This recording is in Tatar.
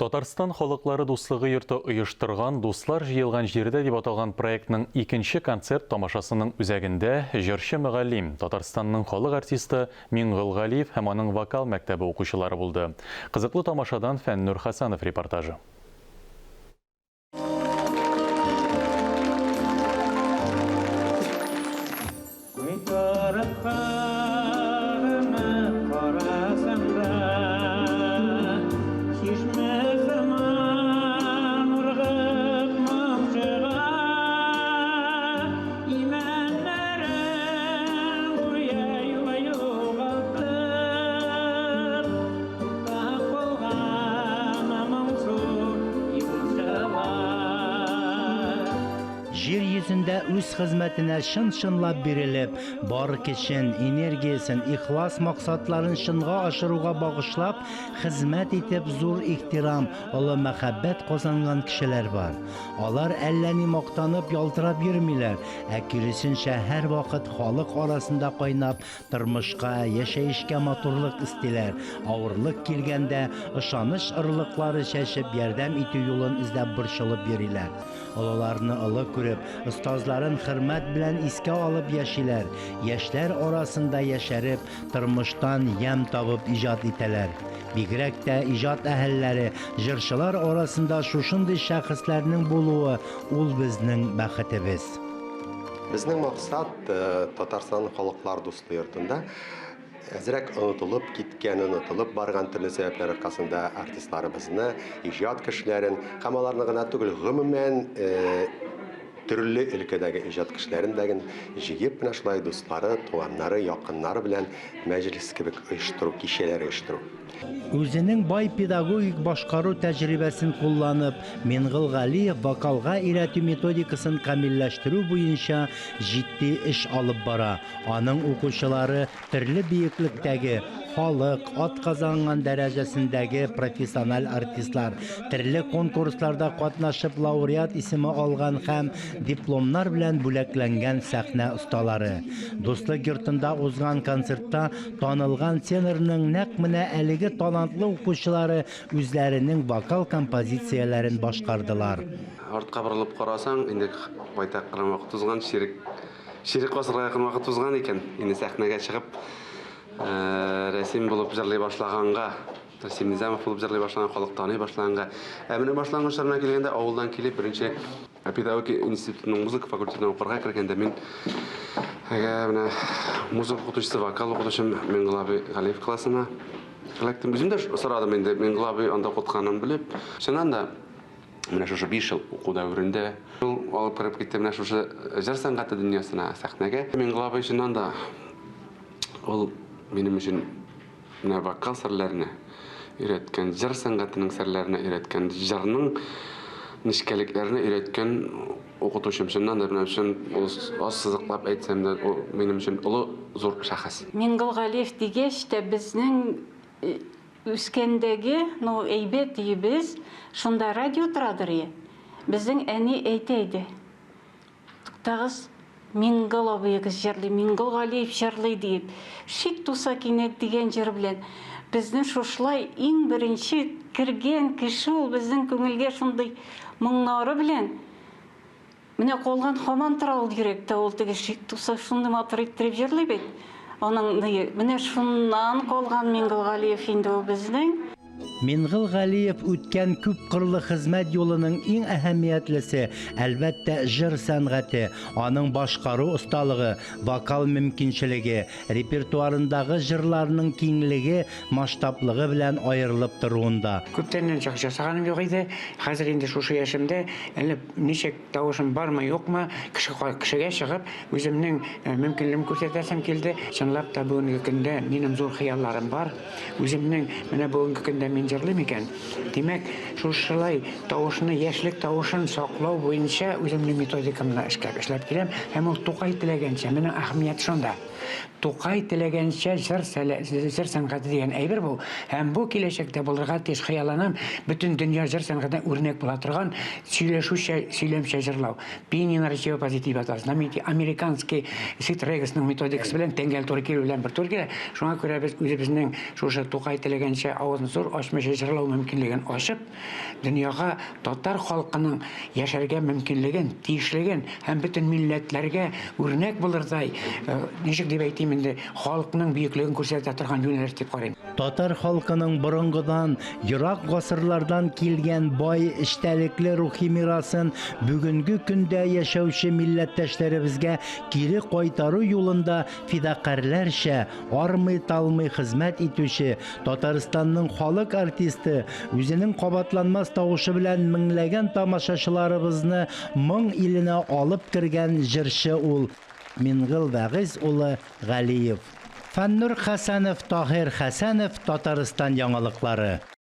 Татарстан халыклары дуслыгы йорты оештырган Дуслар җыелган җирдә дип аталган проектның икенче концерт тамашасының үзәгендә җырчы-мөгаллим, Татарстанның халык артисты Миңгол Галиев һәм аның вокал мәктәбе укучылары булды. Кызыклы тамашадан Фәннүр Хәсәнов репортажы. Җир йөзендә үз хезмәтенә чын-чынлап бирелеп, бар көчен, энергиясен, ихлас максатларын чынга ашыруга багышлап, хезмәт итеп зур ихтирам, олы мәхәббәт казанган кешеләр бар. Алар әллә ни мактанып, ялтырап йөрмиләр, ә киресенчә, һәрвакыт халык арасында кайнап, Тормышка, яшәешкә матурлык өстиләр, авырлык килгәндә, ышаныч орлыклары чәчеп, ярдәм итү юлын эзләп борчылып йөриләр. Олыларны олы күреп, остазларын хөрмәт белән искә алып яшиләр, яшьләр арасында яшәреп, тормыштан ямь табып иҗат итәләр. Бигрәк тә иҗат әһелләре, җырчылар арасында шушындый шәхесләрнең булуы, ул безнең бәхетебез. Безнең максат, Татарстан халыклар дуслы йортында әзрәк онытылып киткән, онытылып барган төрле сәбәпләр аркасында артистларыбызны, иҗат кешеләрен һәм аларны гына түгел, гомумән, төрле өлкәдәге иҗат кешеләрен дә җыеп, менә шулай дуслары, туганнары, якыннары белән мәҗлес кебек оештыру, кичәләр оештыру. Үзенең бай педагогик башкару тәҗрибәсен кулланып, Мингол Галиев вокалга өйрәтү методикасын камилләштерү буенча җитди эш алып бара. Аның укучылары төрле биеклектәге, халык, атказанган дәрәҗәсендәге профессиональ артистлар, төрле конкурсларда катнашып лауреат исеме алган һәм дипломнар белән бүләкләнгән сәхнә осталары. Дуслык йортында узган концертта Танылган тенорның нәкъ менә әлеге талантлы укучылары үзләренең вокал композицияләрен башкардылар. Артка борылып карасаң, инде байтак кына вакыт узган, чирек, чирек гасырга якын вакыт узган икән. Инде сәхнәгә чыгып, Рәсим булып җырлый башлаганга, Рәсим Низамов булып җырлый башлаган, халык таный башлаганга. Ә менә башлангыч чорына килгәндә, авылдан килеп, беренче Ә педагогика институтының музыка факультетына укырга кергәндә мин әгә менә музыка укытучысы, вокал укытучым Миңгол абый Галиев классына эләктем. Үзем дә сорадым инде Миңгол абый анда укытканын белеп. Чыннан да менә шушы 5 ел уку дәверендә ул алып кереп китте менә шушы җыр сәнгате дөньясына, сәхнәгә. Миңгол абый чыннан да ул минем өчен Менә вокал серләренә өйрәткән, җыр сәнгатенең серләренә өйрәткән, җырның нечкәлекләренә өйрәткән укытучым. Чыннан да, менә чын ассызыклап әйтсәм дә, ул минем өчен олы, зур шәхес. Миңгол Галиев дигәч тә, безнең үскәндәге, ну, әйбәт өебез, шунда радио торадыр и. Безнең әни әйтә иде. Туктагыз, Миңгол абыегыз җырлый, Миңгол Галиев җырлый диеп, шик туса кинәт дигән җыр белән безне шушылай иң беренче кергән кеше ул безнең күңелгә шундый моңнары белән менә калган һаман тора ул йөрәктә ул теге шик туса шундый матур иттереп җырлый бит аның менә шуннан калган Миңгол Галиев инде ул безнең. Мингыл Галиев үткән күпкырлы хезмәт юлының иң әһәмиятлесе, әлбәттә, җыр сәнгате, аның башкару осталыгы, вокал мөмкинчелеге, репертуарындагы җырларының киңлеге, масштаблыгы белән аерылып торуында. Күптәннән чыгыш ясаганым юк иде. Хәзер инде шушы яшемдә әле ничек тавышым бармы, юкмы, кеше кешегә чыгып, үземнең мөмкинлегемне күрсәтәсем килде. Чынлап та, бүгенге көндә минем зур хыялларым бар. Үземнең менә бүгенге көндә мин җырлыйм икән, димәк, шушылай тавышны, яшьлек тавышын саклау буенча үземнең методикамны эшләп, эшләп киләм. Һәм ул Тукай теләгәнчә, менә әһәмият шунда. Тукай теләгәнчә җыр җыр сәнгате дигән әйбер бу. Һәм бу киләчәктә булырга тиеш, хыялланам, бөтен дөнья җыр сәнгатенә үрнәк була торган сөйләшүчә, сөйләмчә җырлау. Пение на речевой позиции дип атала. Знаменитый американский Сид Регасның методикасы белән тәңгәл туры килү белән бер туры килә. Шуңа күрә без үзебезнең шушы Тукай теләгәнчә авызны зур ачмыйча җырлау мөмкинлеген ачып, дөньяга татар халкының яшәргә мөмкинлеген, тиешлеген һәм бөтен милләтләргә үрнәк булырдай, ничек дип әйтим инде, халыкның бөеклеген күрсәтә торган юнәлеш дип карыйм. Татар халкының борынгыдан, ерак гасырлардан килгән бай эчтәлекле рухи мирасын бүгенге көндә яшәүче милләттәшләребезгә кире кайтару юлында фидакарьләрчә армый-талмый хезмәт итүче Татарстанның халык артисты, үзенең кабатланмас тавышы белән меңләгән тамашачыларыбызны моң иленә алып кергән җырчы ул, Мингыл Вәгыйзь улы Галиев. Фәннур Хәсәнов, Таһир Хәсәнов, Татарстан яңалыклары.